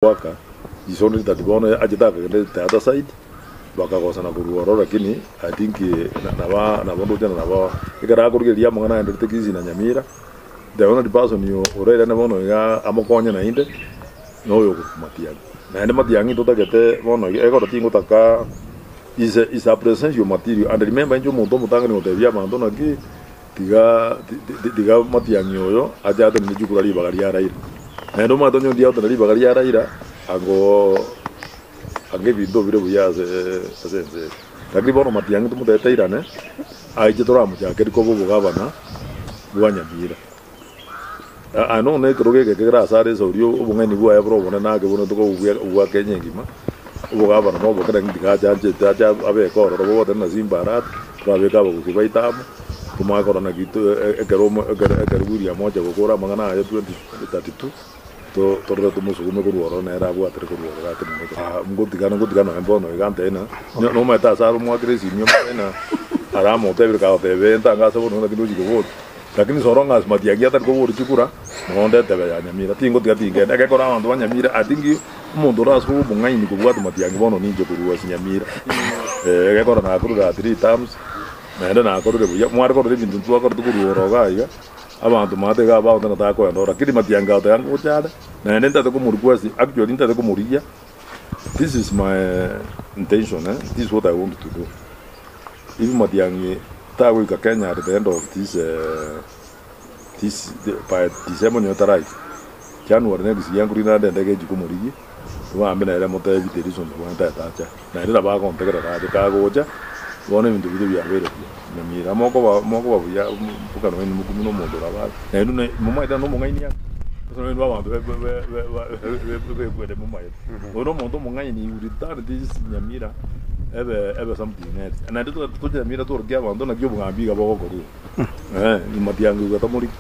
Goaka is only that bono achete akagenda the other side bakagosana korwa ororo lakini I think naba nabo ndoche na nabo ekero akorigereria amang'ana aenderete Kisii na Nyamira the only person orairane bono iga amokonye naende na oyo okorokwa Matiang'i. Naende Matiang'i totagete bono iga ekero tingotaka is a is a presidential material and remember inche omonto omotang'ani gotebia abanto naki Tiga tiga Matiang'i oyo ache atenene chikura ribaga ria Raila. Naende omanyete onye ondiye agotenena ribaga ria Raila, ango ango ebinto bire buya ase ase ense eye. Lakini bono Matiang'i tomotebie tairane, aiche toramochakeria koba obogabana bwa Nyamira. Aye nonya na ekerogo eke kere ase are esauri obong'aini bwaye bore obonene ake buna tokobua bwa Kenya engima, obogabana na oboke lakini tiga ache anchete ache abeke ororo bogotenena na Simba Arati, torabeke abagusi baito amo, tomanye korora naki to ekero omo ekero ekero William ocha gokora amang'ana aye 2032, to torore tomosugume korwa ororo nere abwatere korwa ororo atenene ekero. Ngotigana ngotigana nonye bono iga ntebe ng'a nomanyete ase are omoakere esimi omotebie ng'a aramotebire kagoteba entange ase bono naki ndochi koboria. Lakini so long as matiangi atari koboria chikura, nonde etebe ya Nyamira, tingotiga tingenda. Egekora abanto ba Nyamira, I think omonto ore ase obong'aini kobwati matiangi bono ninche korwa ase Nyamira. Eh, egekora nakorire at three terms, naende nakorire buya. Mware korora ebinto ntwakorete korwa oro iga iga, abanto maate iga abaonte nataka koenda oro, lakini matiangi agoteba ngocha are, naende ntagete komo request, actually ntagete komorigia, this is my intention eh, this is what I want to do. If Matiang'i tagoika Kenya at the end of this this by December onye taraika, January next year nkorina naende endege echi komorigia, togambe nere motebi the reasons why ntagete ache. Naende nabo agontegerera ache, kagocha bono ebinto biria biabeire buya. Nyamira mokoba mokoba buya mpaka nonye mokumia na omonto orabe naende ne momaete naende omong'aini ake, ase naende abanto be be be be bekwete momaete. Oyo na omonto omong'aini he will return this Nyamira ebe ebe something else. Naende toche Nyamira tworokie abanto naki obogambi iga bogokorwa. Matiang'i iga tomoriki.